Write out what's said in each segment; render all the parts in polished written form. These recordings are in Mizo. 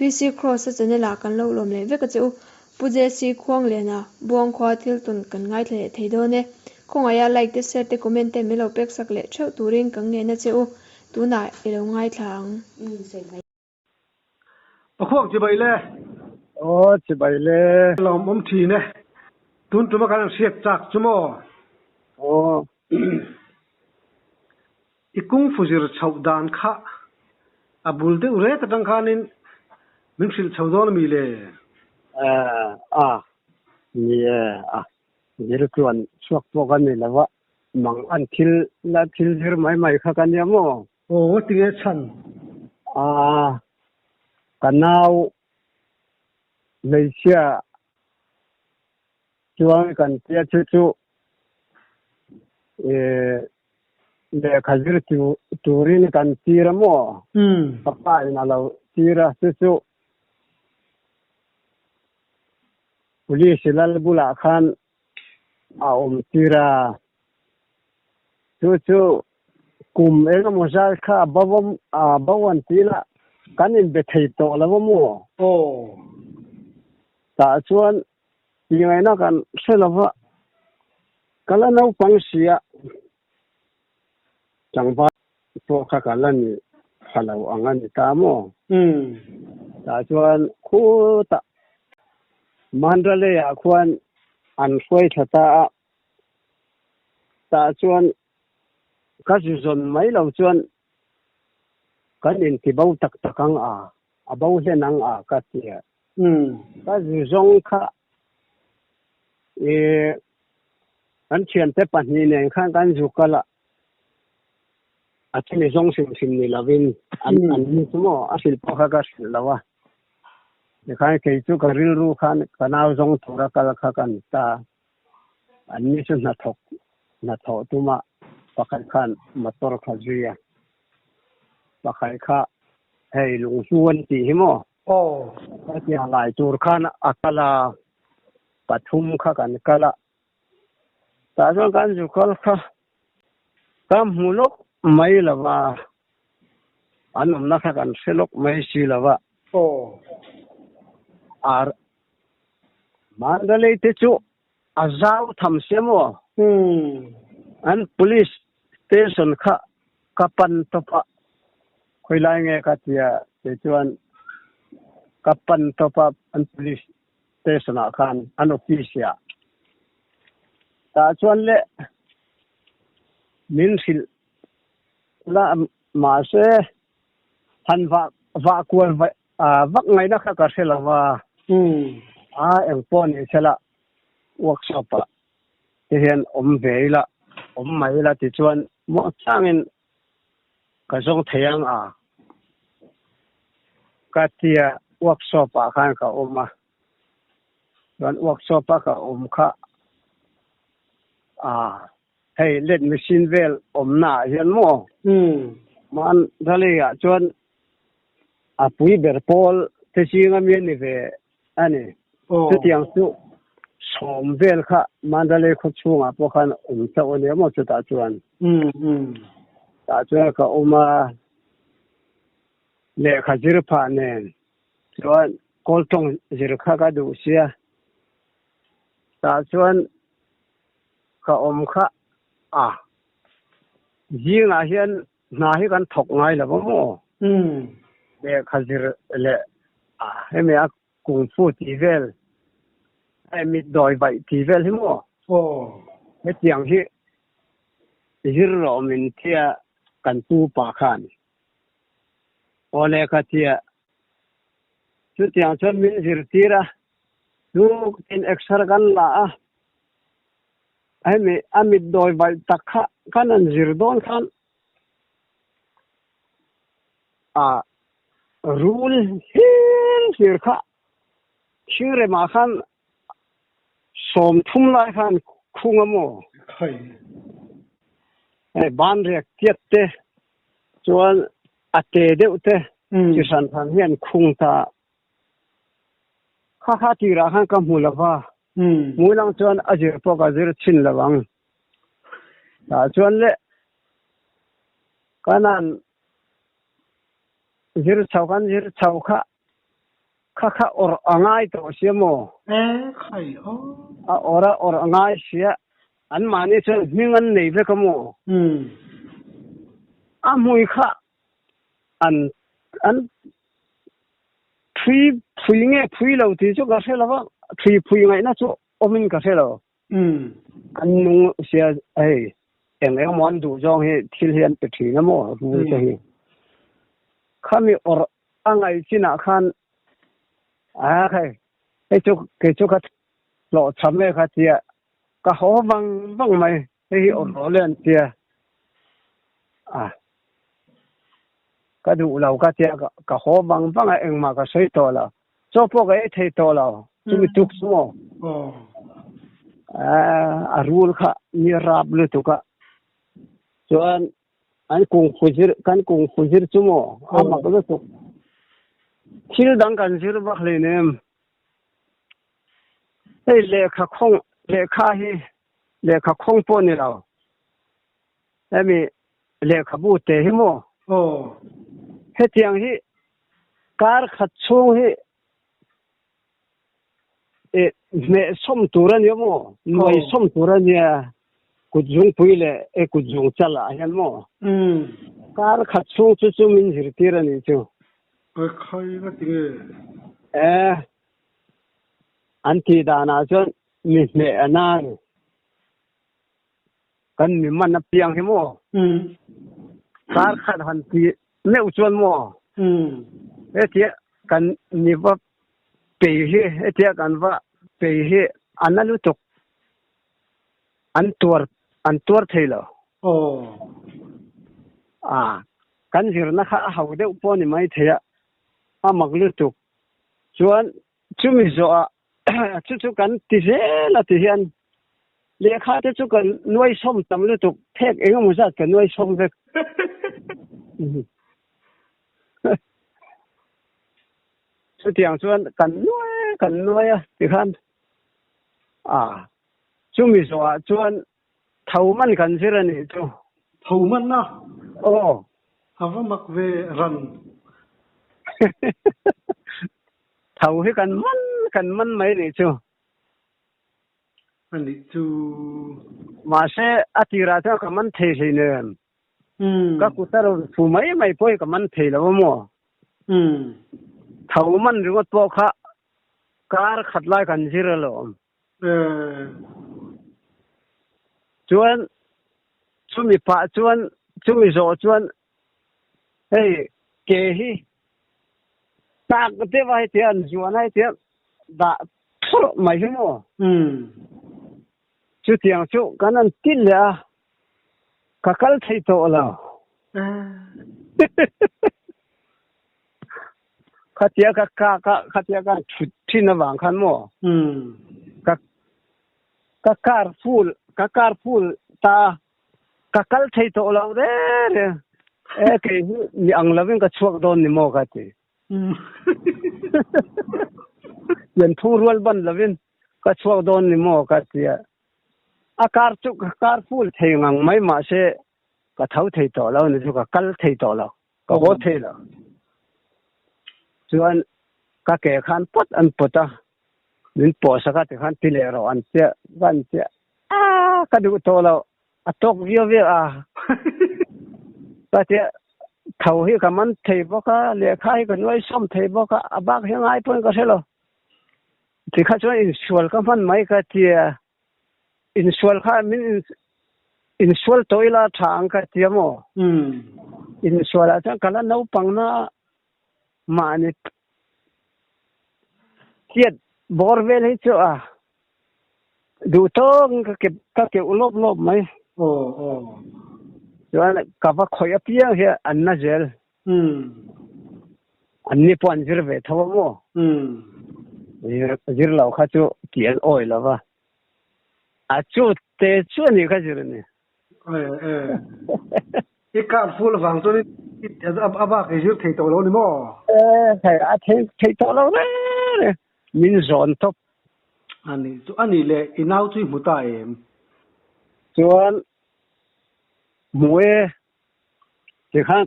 PC Kross-a channel ah kan lo lawm leh vek a che u. Pu JC Khuangliana Buangkhua thil tawn kan ngaithla leh thei dawn e. Khawngaih a like te share te comment te min lo pek sak leh theuh turin kan ngen a che u. Tunah i lo ngaithla ang. Pakhuak chibai le. Aw chibai le. Lawmawm thin e. Tun tuma kan han hriat chak chu maw? Aw. I kungfu zir chhoh dan kha a bul deuh rek atang khanin min hrilh chho dawn a mi le? A, ni e, a zir chuan chhuak pawh ka ni lo va, mang an thil la thil zir mai mai kha ka nia maw? Aw, tinge chhan? A, ka nau hmeichhia Chuan kan tia chu chu lehkha zir turin kan tir a maw? Ka pa in a lo tir a, chu chu police lal bulah khan a awm tir a, chu chu kum engemaw zai kha a bo a bo an tih lah kan inbe thei tawh lo a maw? Tah chuan Tingaihna kan hre lo va, ka la naupang si a, tlangval pawh kha ka la ni pha lo ang a ni ta maw? Tah chuan khutah Mandalay-ah khuan an hruai thla ta a, tah chuan ka zu zawn mai lo chuan kan intibo tak tak ang a, a bo hlen ang a ka ti a. Ka zu zawng kha i kan thiante pahnih nen khan kan zu kal a, a chumi zawng hrim hrim ni lovin an an ni chu maw a hrilh pawh kha ka hrilh lo a. Tikhan kei chu ka rilru khan ka nau zawng tura kal kha ka ni ta. An ni chu hnathawk hnathawh tuma pakhat khan motor kha zui a, pakhat kha hei lunghlu an tih hi maw. Aw. Hetiang lai tur khan a kal a, pathum kha kan kal a, tah chuan kan zu kal kha ka hmu lawk mai lo va, an awmna kha kan hre lawk mai si lo va. Aw. Ar Mandalay te chu a zau tham sia maw? Umm. An police station kha ka pan tawp a, khawilai nge ka tia te chuan ka pan tawp a an police station ah khan an office ah. Tah chuan le min hrilh la mahse han vah vah kual vak ngaihna kha ka hre lo va. A engpawh ni sela workshop ah te hian awm ve ila, awm mai ila tichuan muangchangin ka zawng thei ang a ka tia workshop ah khan ka awm a, chuan workshop a ka awm kha a hei let machine vel awmna ah hian maw Mandalay ah chuan a pui ber pawl te zinga mi a ni ve a ni. Chutiang chu sawm vel kha Mandalay khaw chhungah pawh khan awm chauh a nia maw chutah chuan. Tah chuan ka awm a, lehkha zir phah nen chuan kawl tawng zir kha ka duh sia. Tah chuan ka awm kha a, zingah hian Hna hi kan thawk ngai lo va maw? Lehkha zir leh hemi a kung fu tih vel, hei mitdawi vaih tih vel hi maw? Hetiang hi zir rawh min tia kan pu pa khan. Aw lehkha tia chutiang chuan min zirtir a, chu tin exer kan la a. Hemi a mitdawi vaih tak kha kan an zir dawn khan a rul hlir hlir kha thingremah khan 30 lai khan khung a maw? Hei banriak tiat te chuan a te deuh te chi hran hran hian khung ta kha kha tirah khan ka hmu lo va. Hmui lang chuan a zir pawh ka zir chhin lo ang. Tah chuan le kanan zir chho kan zir chho kha. Kha kha awrh a ngai tawh sia maw? E khai aw. A awrh a awrh a ngai sia. Anmahni chuan hming an nei vek a maw? A hmui kha an an thui phui nge phui lo tih chu ka hre lo va, thui phui ngaihna chu awmin ka hre lo. An nung sia hei eng eng maw an duh zawng hi thil hi an pe thin a maw rul te hi. Khami awrh a ngaih chinah khan a khai hei chu kei chu ka hlawhchham e kha tia ka haw vang vang mai hei hi awrh rawh le an tia a ka duh lo ka tia ka haw vang vang a engmah ka sawi tawh lo chaw pawh ka ei thei tawh lo chumi tuk chu maw a rul kha mi rap lutuk a chuan An kungfu zir, kan kungfu zir chu maw a mak lutuk. Thil dang kan zir vak hleinem. Hei lehkha khawng, lehkha hi lehkha khawng pawh ni lo. Hemi lehkhabu te hi maw. Hetiang hi kar khat chhung hi E hmeh sawm tur a nia maw? Nuai sawm tur a nia. Kut zungpui leh e kut zung chal ah hian maw? Kar khat chhung chu chu min zirtir a nih chu. E khai ka ti nge. E an tih dan ah chuan mi hmeh a na a ni. Kan mi man a piang hi maw? Kar khat han ti meuh chuan maw? Hetia kan ni va pei hi, hetia kan va pei hi a na lutuk. An tuar, an tuar thei lo. A, kan zirna kha a ho deuh pawh a ni maithei a, a mak lutuk. Chuan chumi zawhah Chu chu kan ti zel a ti hian lehkha te chu kan nuai sawm tam lutuk phek eng emaw zat kan nuai sawm vek. Chutiang chuan kan nuai kan nuai a tikhan a chumi zawhah chuan tho man kan zir a nih chu. Tho man a? Aw. A va mak ve ran. Tho hi kan man kan man mai nih chu. A nih chu. Mahse a tirah chuan ka man thei hleinem. Ka kut a rawn fu mai mai pawh hi ka man thei lo a maw. Tho man ringawt pawh kha kar khat lai kan zir alawm. Chuan chumi pah chuan chumi zawh chuan hei ke hi Tak deuh a heti an zuan a heti dah thurh mai hi maw? Chutiang chu kan an tilh leh a, ka kal thei tawh lo. Khatia ka kak a, khatia ka thut thin avang khan maw? Ka ka car full ka car full ta a. Ka kal thei tawh lo reng reng. E kei hi mi ang lovin ka chhuak dawn ni maw ka ti. Pianphung rual ban lovin ka chhuak dawn ni maw ka ti a. A kar chu ka kar full thei ngang mai mahse ka tho thei tawh lo ni chu ka kal thei tawh lo. Ka haw thei lo. Chuan ka ke khan pawt an pawt a, min pawh sak a tikhan ti leh rawh an tia ka an tia a ka duh tawh lo a tawk viau viau a ka tia tho hi ka man thei bawk a lehkha hi ka nuai sawm thei bawk a a bak hi ngai pawhin ka hre lo tikha chuan insual ka hman mai ka tia Insual kha min insual tawh ila tha ang ka tia maw? Insual ah chuan ka la naupang na mahni chiat bawr vel hi chu a duh tawk in ka ke ka keuh lawp lawp mai. Chuan ka va khawih apiang hi an na zel. An ni pawh an zir ve tho a maw? Zir lo kha chu tih an awi lo va. A chu te chu a nih kha zir a ni. I kar full avang chuan a bak i zir thei tawh lo a ni maw? A thei tawh lo reng reng. Min zawn tawp. A nih chu a nih leh i nau chu i hmu ta em? Chuan hmu e. Tikhan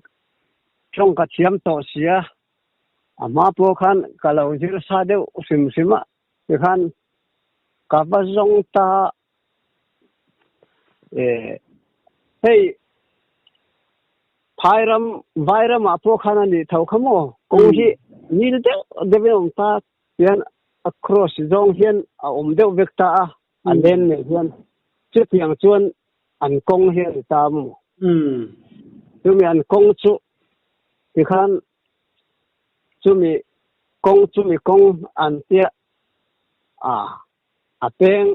tawng ka thiam tawh sia. A hma pawh khan ka lo zir sa deuh hrim hrim a, tikhan ka va zawng ta e hei phairam vairamah pawh khan a nih tho kha maw kawng hi nil deuh deuhin a awm ta tihian a cross zawng hian a awm deuh vek ta a a len nei hian chutiang chuan an kawng hi a ni ta maw chumi an kawng chu tikhan chumi kawng chumi kawng an tia a a peng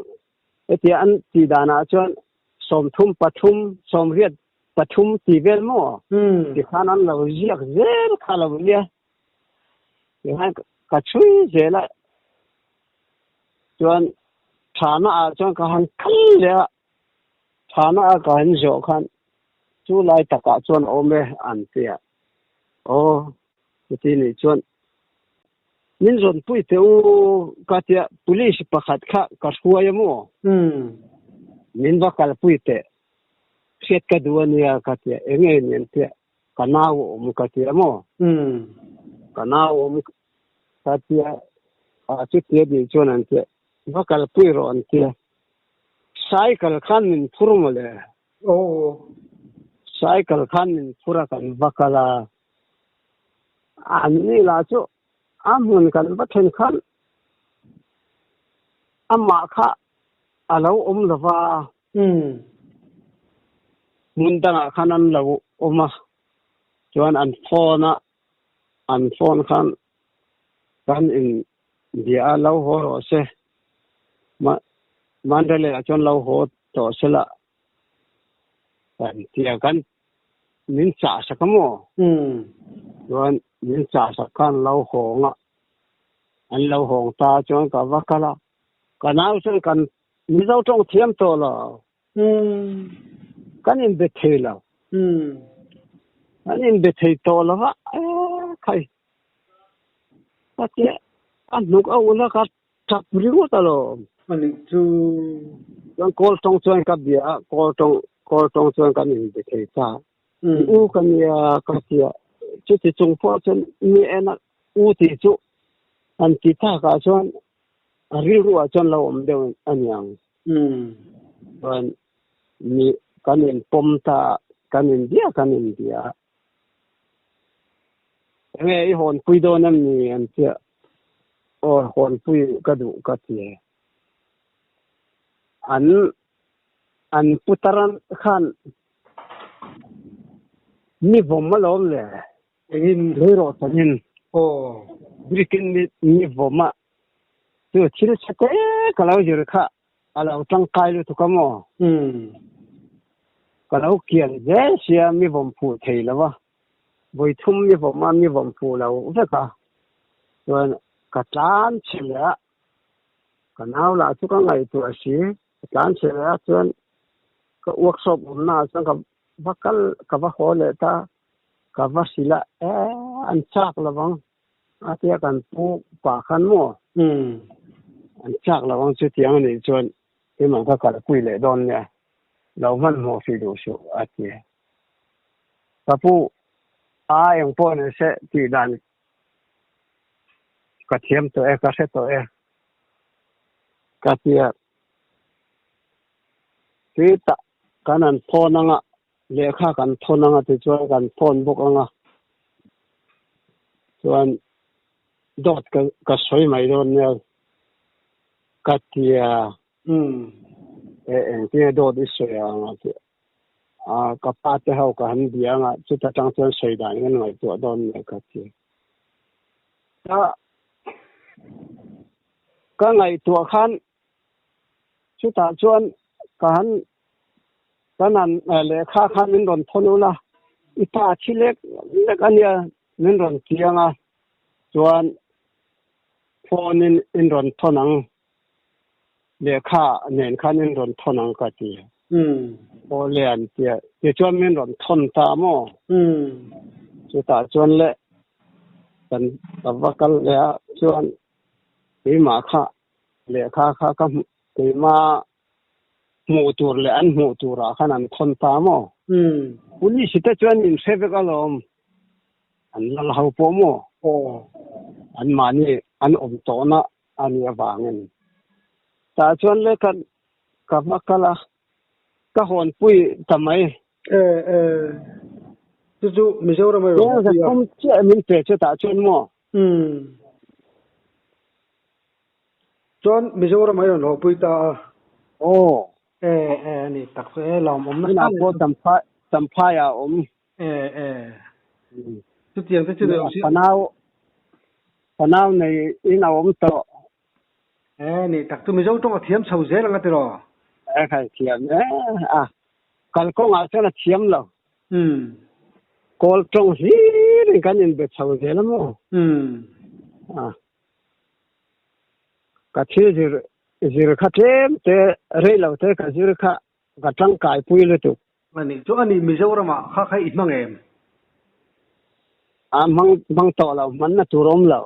hetia an tih danah chuan 33 83 tih vel maw tikhan an lo ziak zel kha lo nia tikhan ka chhui zel a chuan thana ah chuan ka han kal leh a thana a ka han zawh khan chu lai takah chuan a awm e an ti a aw chuti nih chuan min rawn pui teh u ka tia police pakhat kha ka hruai a maw min va kalpui teh hriat ka duh a nia ka tia eng nge ni an tia ka nau a awm ka tia maw ka nau a awm ka tia a chutia nih chuan an tia va kalpui rawh an tia cycle khan min phur mawle cycle khan min phur a kan va kal a an ni lah chu a hmun kan va then khan amah kha a lo awm lo va hmun dangah khan an lo awm a chuan an phone a an phone khan kan in bia a lo haw rawh se Mandalay ah chuan lo haw tawh se la kan tia kan min chah sak a maw chuan min chah sak khan lo hawng a an lo hawng ta chuan ka va kal a ka nau chuan kan Mizo tawng thiam tawh lo kan inbe thei lo kan inbe thei tawh lo va khai ka tia a hnuk a ul a ka tap ringawt alawm. Ani chu. Chuan kawl tawng chuan ka bia a, kawl tawng kawl tawng chuan kan inbe thei ta. U ka nia ka tia chuti chung pawh chuan mi en a u tih chu an ti takah chuan a rilru ah chuan lo awm deuh a niang. Chuan mi kan inpawm ta kan inbia kan inbia. Enge i hawnpui dawn em ni an tia aw hawnpui ka duh ka ti an an putar khan mi vawm alawm le engin lei rawh tanin aw brick in mi vawm a chu thil chhe te ka lo zir kha A lo tangkai lutuk a maw? Ka lo kian zel sia mi vawm fuh thei lo a, vawi thum mi vawm a mi vawm fuh lo vek a, chuan ka tlan chhe leh a, ka nau lah chu ka ngaihtuah si, ka tlan chhe leh a chuan ka workshop awmna ah chuan ka va kal ka va haw leh ta, ka va hrilh a, e an chak lo vang. A tia kan pu pa khan maw? An chak lo ang chutiang a nih chuan keimah ka kalpui leh dawn nia, lo hmanhmawh hrih duh suh a ti. Ka pu a eng pawh ni se tih dan ka thiam tawh e, ka hre tawh e ka ti a. Chutah kan han phone anga Lehkha kan thawn anga tichuan kan phone bawk anga chuan dawt ka ka sawi mai dawn nia ka tia e engtinge dawt i sawi ang a ti a ka pa te ho ka han bia anga chuta tang chuan sawi dan kan ngaihtuah dawn nia ka ti ka ka ngaihtuah khan chutah chuan ka han Kan an lehkha kha min rawn thawn ula, i pa thi lek lek a nia min rawn chiang a, chuan phone in in rawn thawn ang, lehkha nen khan in rawn thawn ang ka ti. Aw le an ti a, tichuan min rawn thawn ta maw? Chutah chuan le kan ka va kal leh a, chuan keimah kha lehkha kha ka hmuh keimah hmuh tur leh an hmuh turah khan an thawn ta maw? Police te chuan min hre vek alawm, an lal ho pawh maw? An mahni an awm tawhna a nih avangin. Tah chuan le ka ka va kal a, ka hawnpui ta mai. E e, chu chu Mizoram a rawn hawnpui a. Kum chiah min pe chu tah chuan maw? Umm. Chuan Mizoram a rawn hawnpui ta a. Aw. E e, a ni tak chu e, lawmawm nasa Tunah pawh Champhai Champhaiah a awm. E e. Chutiang te chu ni awm si. Fanau fanau nei in a awm tawh. E ni tak chu Mizo tawng a thiam chho zel ang a tiraw? E khai thiam e a kalkawngah chuan a thiam lo. Umm. Kawl tawng hlir in kan inbe chho zel a maw? Umm. A ka thil zir zir kha tlem te rei lo te ka zir kha ka tangkai pui lutuk. A nih chu a ni Mizoramah kha kha i hmang em? A hmang hmang tawh lo, hmanna tur awm lo.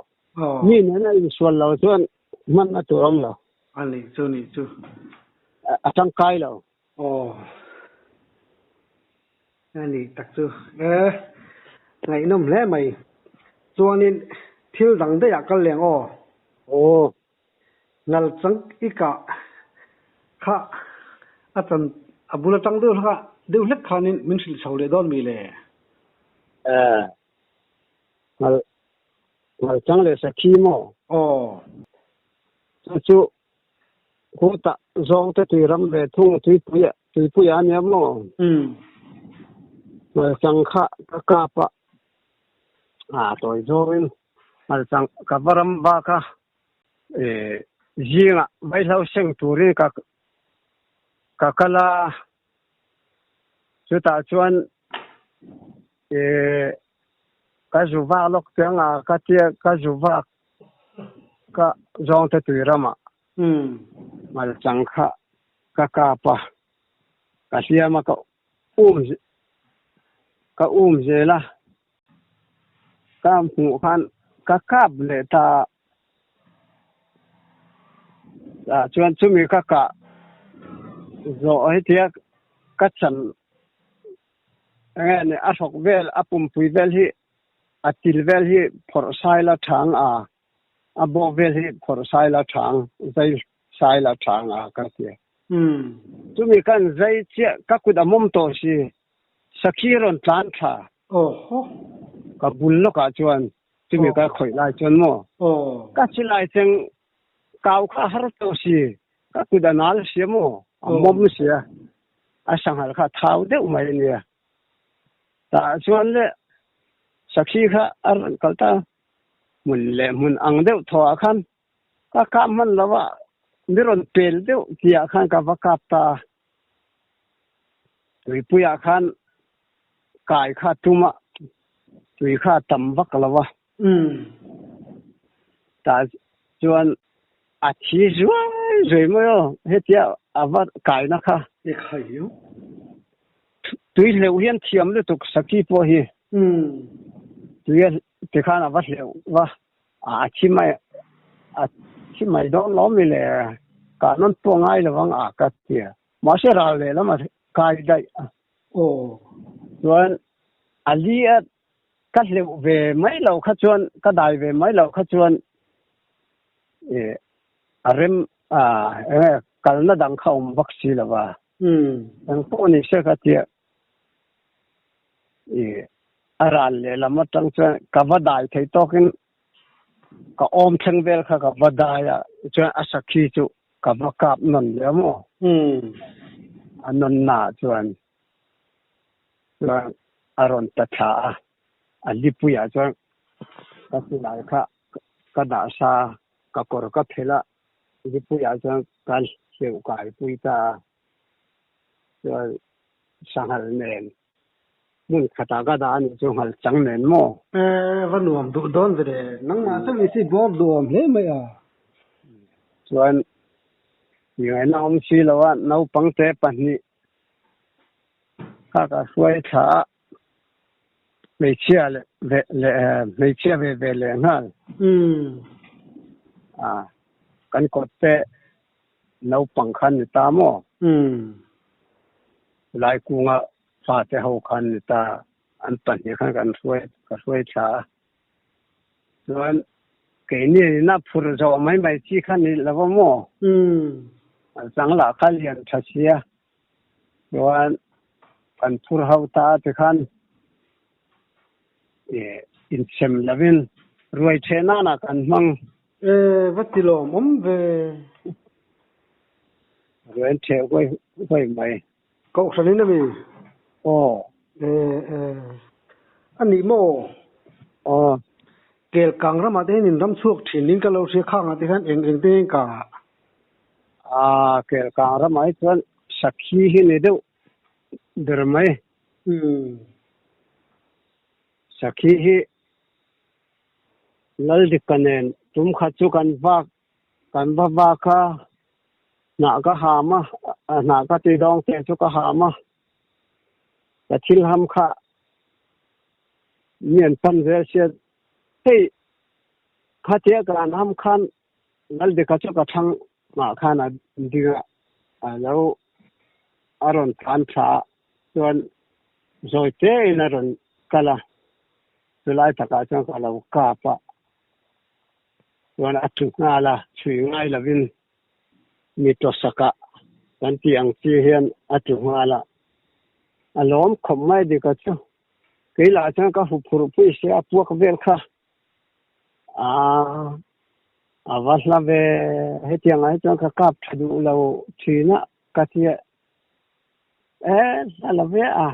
Mi nena insual lo chuan hmanna tur awm lo. A nih chu nih chu. A tangkai lo. Aw. A nih tak chu. E, ngaihnawm hle mai. Chuanin thil dang daih ah kal leng aw. Aw. Ngal chang i kah kha a chan a bul atang deuh hlek a deuh hlek khanin min hrilh chho leh dawn mi le? Eh, ngal ngal chang leh sakhi maw? Aw. Chu chu khutah zawng te tui ram ve thung tuipui tuipui a nia maw? Umm. Ngal chang kha ka kap a, a tawi zawngin ngal chang ka va ram vak a. Zingah vaihlo seng turin ka ka kal a, chutah chuan ka zu vak lawk chiang a, ka tia ka zu vak ka zawngte tui ramah malchang kha ka kap a, ka hliam a ka um ka um zel a. Ka hmuh khan ka kap leh ta a chuan chumi ka kah zawh hetia ka chan enge ni a hrawk vel a pumpui vel hi a til vel hi phawrh sai la thang a a bawk vel hi phawrh sai la thang zai sai la thang a ka tia chumi kan zai chiah ka kut a mawm tawh si Sakhi rawn tlan thla. Ka bul lawkah chuan chumi ka khawih lai chuan maw ka silai cheng kau kha a har tawh si, ka kut a nal sia maw, a mawm sia, a sanghal kha a thau deuh mai a nia. Tah chuan le sakhi kha a rawn kal ta hmun leh hmun ang deuh thaw ah khan ka kap hman lo a, mi rawn pel deuh tih ah khan ka va kap ta a. Tuipuiah khan kai kha tum a, tui kha a tam vak lo a. Tah chuan a thi zuai zuai mai aw, hetia a va kaina kha. Tui hleuh hian thiam lutuk Saki pawh hi. Tui a tikhan a va hleuh va. A thi mai a thi mai dawn lo mi le ka nawn pawh ngai lo ang a ka ti a mahse ral leh lam a kai daih a chuan a li a ka hleuh ve mai lo kha chuan ka dai ve mai lo kha chuan eh a rem a enge kalna dang kha awm vak si lo va eng pawh ni se ka tia I a ral lehlam atang chuan ka va dai thei tawkin ka awm thleng vel kha ka va dai a, chuan a sakhi chu ka va kap nawn leh a maw? A nawn naah chuan chuan a rawn ta thla a, a lipuiah chuan ka silai kha ka dah sa a, ka kawr ka phelh a, lipuiah chuan ka hleuh kai pui ta a. Chuan sanghal nen hmun khatah ka dah a nih chu nghal chang nen maw? E, va nuam duh dawn ve le. Nangmah chu i si bawr duhawm hle mai a. Chuan ngaihna awm si lo a, naupangte pahnih kha ka hruai thla a, hmeichhia leh ve leh hmeichhia ve ve leh nghal. A, kan kawt te Naupang khan ni ta maw? Laikunga fate ho khan ni ta, an pahnih khan kan hruai, ka hruai thla a. Chuan keini ina phur zawh mai mai chi kha ni lo a maw? A chang lah kha lian tha sia. Chuan kan phur ho ta tikhan insem lovin ruai theh nanah kan hmang. E, va ti lawmawm ve. Ruai an theh huai huai mai. Kohhran in a mi? Aw. E, e. A nih maw? Aw. Kel kang ramah te hian in ram chhuak thin in ka lo hria khangah te hian eng eng te hian ka. A, kel kang ramah hi chuan sakhi hi ni deuh ber mai. Umm. Sakhi hi Laldika nen tum khat chu kan vak kan va vak a, hnah ka ham a, hnah ka ti dawng te chu ka ham a, ka thil ham kha mi an pan zel sia hei khatia kan ham khan Laldika chu ka thlang mah khan a ding a, a lo a rawn tlan tha a, chuan zawi te in a rawn kal a, chulai takah chuan ka lo kap a, chuan a thu nghal a, chhui ngai lovin mi tawsakah kan tih ang chi hian a tu nghal a, a lawm khawp mai Dika chu. Kei lah chuan ka huphurh pui sia a puak vel kha. Aaa a va hla ve, hetiang ah hi chuan ka kap tha duh lo thin a ka ti a, e hla lo ve a,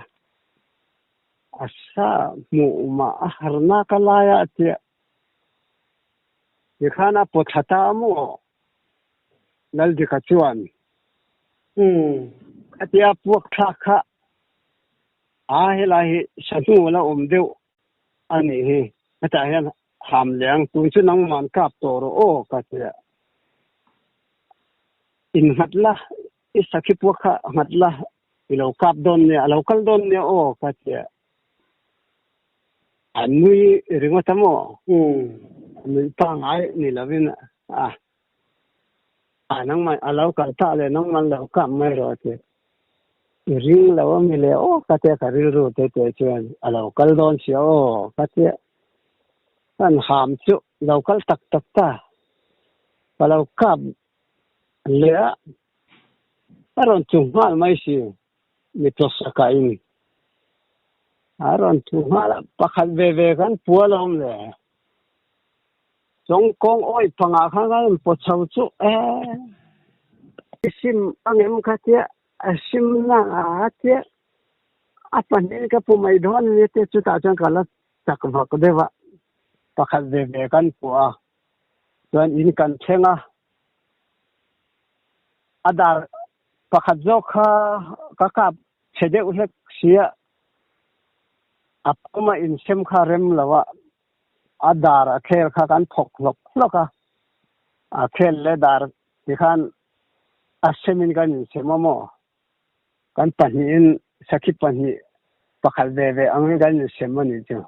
a sa hmuh mah a har nak a lai a tia tikhan a paw thla ta maw Laldika chuan khatia puak thlak kha a helai hi sahnu a la awm deuh a nih hi, hetah hian ham leh ang, tun chu nangman kap tawh rawh aw ka ti a, innghat la, i sakhi puak kha nghat la, i lo kap dawn nia, a lo kal dawn nia aw ka ti a, a nui ringawt a maw? Nuih pangngai ni lovin a, a nangman a lo kal ta leh nangman lo kap mai rawh a ti. I ring lo a mi le aw ka tia ka rilru te te chuan a lo kal dawn sia aw ka tia kan ham chu lo kal tak tak ta ka lo kap leh a a rawn chu nghal mai si mi tawsaka in a rawn chu nghal a pakhat ve ve kan pual a awm le Chawng kawng awih pangah khan kan in pawt chho chu e i sim angem kha tia a sim na a tia a pahnih ka pu mai dawn ania tia chutah chuan ka la chak vak deuh a pakhat ve ve kan puah a chuan in kan thleng a a dar pakhat zawk kha ka kap chhe deuh hlek sia a puma insem kha rem lo a. A dar a khel kha kan thawk hlawk hlawk a, a khel leh dar tikhan a semin kan insem a maw? Kan pahnihin sakhi pahnih pakhat ve ve angin kan insem a nih chu.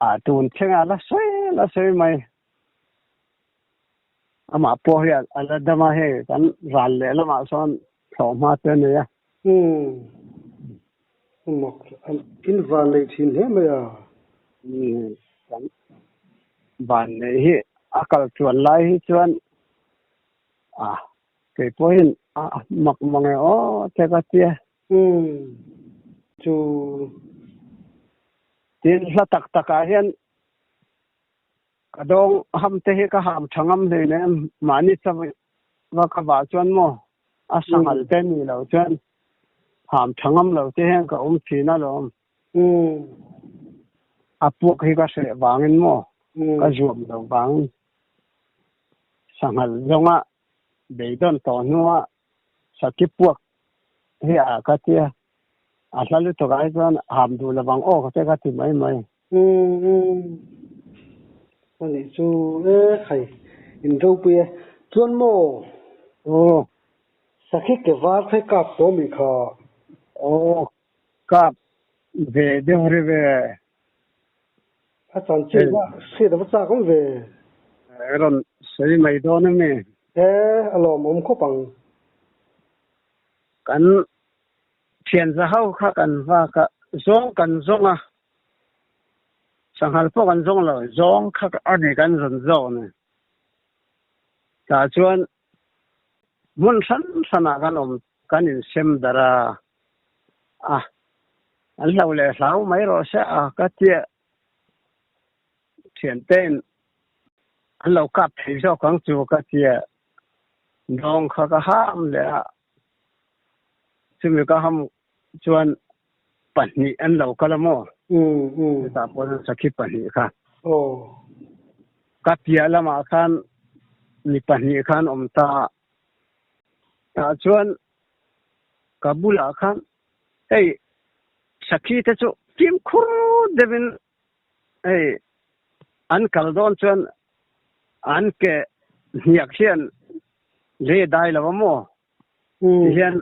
A tun thlengah la sawi la sawi mai. Amah pawh hi a la dam a, hei kan ral leh lamah sawn thlawh hma te a nei a. Umm. Mak in van nei thin hle mai a. Umm kan van nei hi a kal chuan lai hi chuan a kei pawhin a mak mang e aw te ka tia. Umm chu. Tin hla tak takah hian Ka dawng ham te hi ka ham tha ngam hlei nen mahni chava ka vah chuan maw a sanghal te ni lo chuan ham tha ngam lo te hian ka awm thin alawm. A puak hi ka hreh vangin maw ka zuam lo vangin sanghal zawnga beidawn tawh hnua saki puak hi a ka tia a hla lutuk ah hi chuan ham duh lovang aw ka te ka ti mai mai. Umm umm anih chu e khai in ropui e chuan maw aw sakhi ke var khai kap tawh mi kha aw kap ve deuh ri ve a chanchin va hriat ava chak awm ve rawn sawi mai dawn ami e a lawmawm khawp ang kan thian za ho kha kan vak a zawng kan zawng a. Sanghal pawh kan zawng lo, zawng kha a ni kan zawn zawk ni. Tah chuan hmun hran hranah kan awm, kan insem darh a, a an hlau leh hlau mai rawh se a ka tia thiante'n an lo kap thei zawk ang chu ka tia dawng kha ka ham leh a, chumi ka ham chuan pahnih an lo kal a maw? Chutah pawh chuan sakhi pahnih kha. Ka piah lamah khan mi pahnih khan awm ta a. Tah chuan ka bulah khan hei sakhi te chu fimkhur deuhin hei an kal dawn chuan an ke hniak hian lei a dai lo a maw? Tihian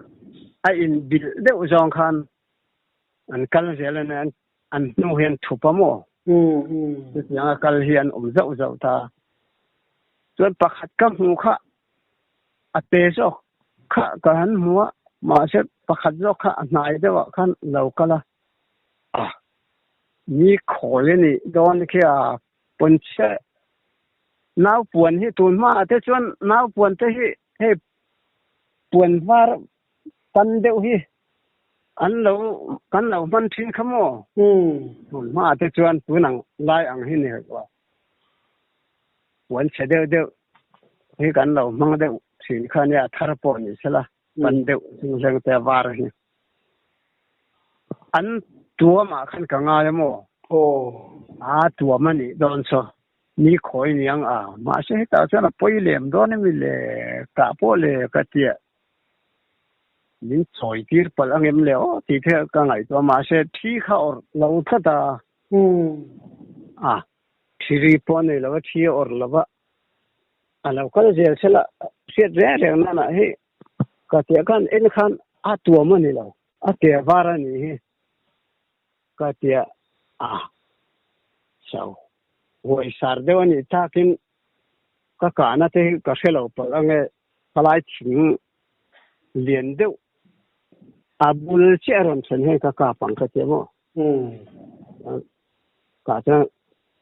a inbilh deuh zawng khan an kal zel a nia, an hnu hi an thup a maw? Chutianga kal hi an awm zauh zauh ta. Chuan pakhat ka hmu kha a te zawk kha ka han hmu a, mahse pakhat zawk kha a hnai deuhah khan lo kal a, a ni khawi a nih dawn khi a pawnchhe nau puan hi tun hmaah te chuan nau puan te hi Hei puan var pan deuh hi an lo kan lo hman thin kha maw? Tun hmaah te chuan tun ang lai ang hi ni hek lo. Puan chhe deuh deuh hi kan lo hmang deuh thin kha nia thar pawh ni sela pan deuh zinghleng te var hi. An tuamah khan ka ngai a maw? Aa tuam a nih dawn saw. Ni khawi niang a, mahse hetah chuan a pawi lem dawn emi le, kah pawh le ka tia min chawi tir palh angem le aw tih te ka ngaihtuah a, mahse thi kha awrh lo tlat a, a thi ri pawh a nei lo a, thi a awrh lo va, a lo kal zel sela hriat reng reng nana hei ka tia khan en khan a tuam a ni lo, a ke var a nih hi. Ka tia a, so huaisar deuh a nih takin ka kahna te hi ka hre lo palh ange khalai thing lian deuh a bul chiah a rawn thlen hian ka kap ang ka tia maw? Tah chuan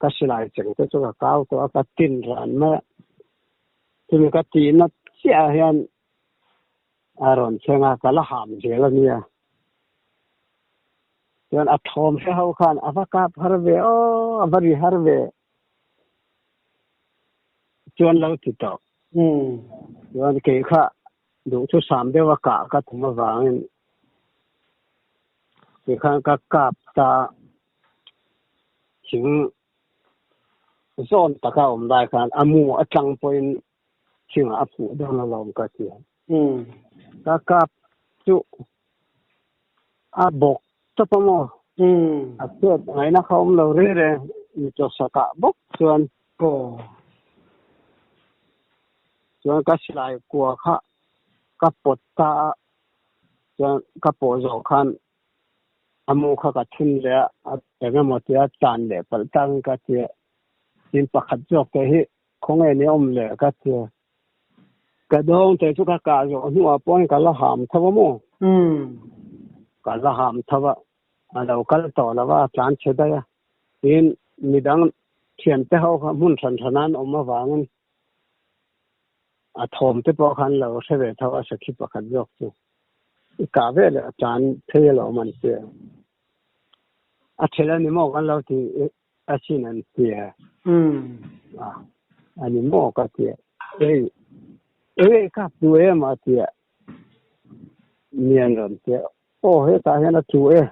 ka silai cheng te chu ka kau tawh a, ka tin ran mai a, chumi ka tihna chiah ah hian a rawn thleng a, ka la ham zel a nia. Chuan a thawm hre ho khan a va kap har ve aw, a va ri har ve chuan lo ti tawh. Chuan kei kha duhthusam deuh a kah ka tum avangin tikhan ka kap ta thing zawn taka awm lai khan a mu atang pawhin thingah a fuh dawn alawm ka ti. Ka kap chu a bawk tawp a maw? A chhiat ngaihna kha awm lo reng reng mi chawsakah bawk chuan chuan ka silai kua kha ka pawt ta a, chuan ka pawh zawh khan a mu kha ka thun leh a, eng emaw tia tan leh palh tangin ka ti a, tin pakhat zawk te hi khawnge ni awm leh ka ti a. Ka dawng te chu ka kah zawh hnuah pawhin ka la ham tho a maw? Ka la ham tho a, a lo kal tawh lo a, a tlan chhe daih a. Tin, midang thiante ho kha hmun hran hran an awm avangin a thawm te pawh khan lo hre ve tho a, sakhi pakhat zawk chu i kah ve leh a tlan phei alawm an ti a. A ṭhel a ni maw kan lo ti Asin an ti a. A ni maw ka ti a. Ei, ei ka tu em a ti a. Mi an rawn ti a. Aw hetah hian a tu e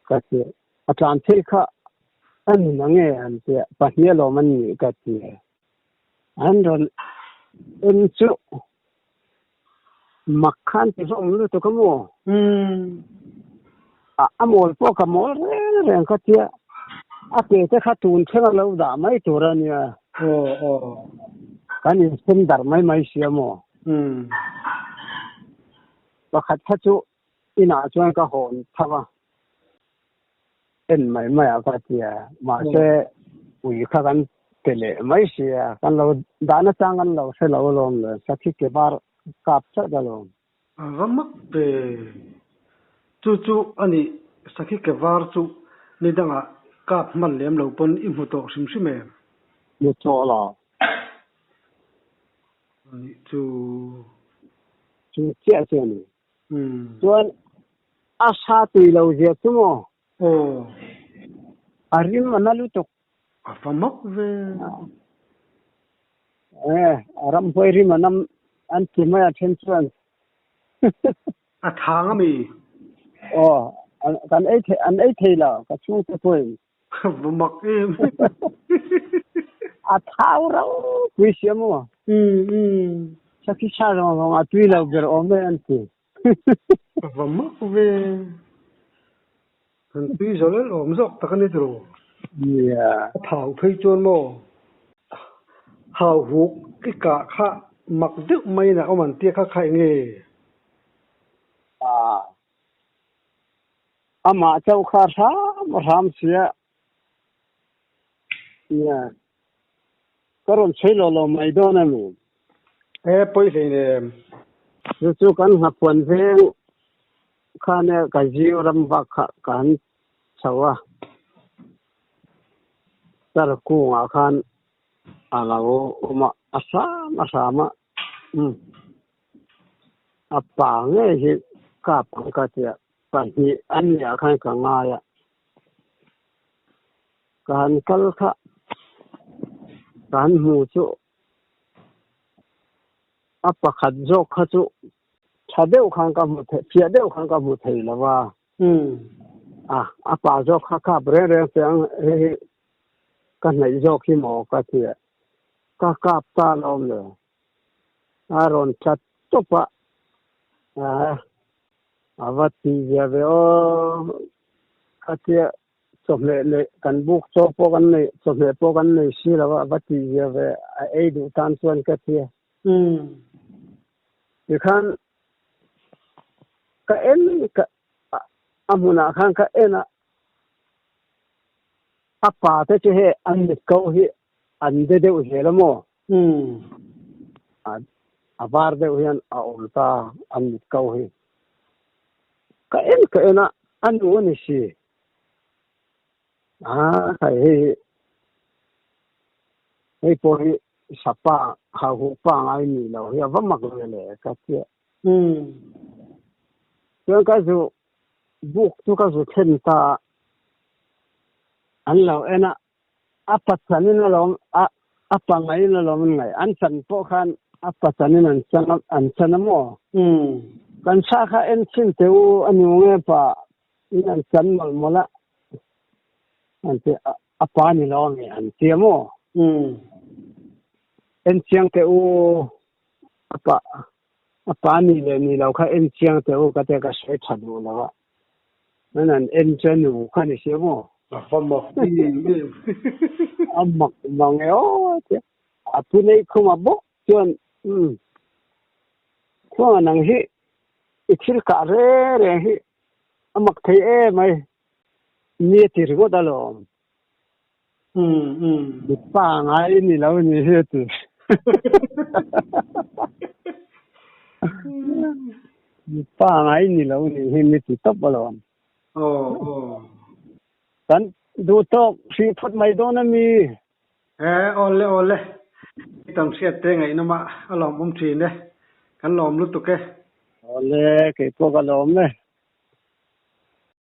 ka ti a. A tlan thei kha a ni na nge an ti a. Pahnih alawm an nih ka ti a. An rawn en chu mak khan ti hlawm lutuk a maw? A mawl pawh ka mawl reng reng ka tia a ke te kha tun thleng a lo dah mai tur a nia. Kan insem darh mai mai si a maw? Pakhat kha chu inah chuan ka hawn tho a, en mai mai a ka ti a, mahse ui kha kan pe leh mai si a, kan lo dahna chang kan lo hre lo alawm le, sakhi ke var kap chat alawm. A va mak ve, chu chu a nih sakhi ke var chu ni dangah. Kap hman lem lo pawn i hmu tawh hrim hrim em? Hmu tawh lo. Anih chu. Chu chiah chu a ni. Chuan a sa tui lo zia chu maw? Aw. A rim a na lutuk. A va mak ve. Eh, a ramhuai rim a nam an ti mai a then chuan. A thang a mi? Aw, kan ei thei, an ei thei lo, ka chhungte pawhin. Va mak em. A thau ro pui sia maw? Sakhi sa zawng zawng a tui lo ber awm e an ti. Va mak ve. Kan tui zo lel awm zawk tak a ni tiraw? Nia. A thau phei chuan maw? Hau huk i kah kha mak deuh maiin a awm an tia kha kha eng nge? Ah. Amah chauh kha hram hram sia. Nia. Ka rawn chhui lo lo mai dawn a mi. E pawi hleinem. Chu chu kan nghapuan veng khan e ka ziu ram vak kha ka han chho a. Tar kungah khan a lo awm a, a hram a hram a. Umm. A pa ngei hi kap ang ka tia pahnih an nih ah khan ka ngai a. Ka han kal kha ka han hmu chu a pakhat zawk kha chu tha deuh khan ka hmu thei fiah deuh khan ka hmu thei lo va a a pa zawk kha kap reng reng che ang hei hi ka hnaih zawk hi maw ka ti a ka kap ta lo le a rawn tla tawp a a va ti zia ve aw ka tia Chawhmeh neih kan buk chaw pawh kan nei, chawhmeh pawh kan nei si lo a, va tih zia ve a ei duh tan chuan ka ti a. Tikhan ka en ka a hmunah khan ka en a, a pa te chu hei an mit ko hi an de deuh zel a maw? A var deuh hian a awm ta an mit ko hi. Ka en ka en a, a nu a ni si. Aa hei hei hei pawh hi sapa hauhuh pa ngai ni lo hi a va mak ve le ka tia. Chuan ka zu buk chu ka zu thlen ta a, an lo en a, A pachanin alawm a a pangaiin alawm an ngaih. An chan pawh khan a pachanin an chan an chan a maw? Kan sa kha en chhin teh u a nu nge pa in an chan mawlh mawlh a an ti a a pa ni lo nge an ti a maw? En chiang teh u a pa a pa ni leh ni lo kha en chiang teh u ka tia ka sawi tha duh lo a. Nan an en chu a nu kha ni si maw? A va mak em em. A mak mang e aw tia. A pu nei khum a bawk chuan umm khuanga nang hi i thil kah reng reng hi a mak thei em mai ni a ti ringawt alawm. Mi pangai ni lo ni hi a ti. Mi pangai ni lo ni hi mi ti tawp alawm. Kan duh tawk hrih phawt mai dawn a mi. E, awle awle. I tam hriat te ngaihnawm a, a lawmawm thin e. Kan lawm lutuk e. Awle, keipawh ka lawm e.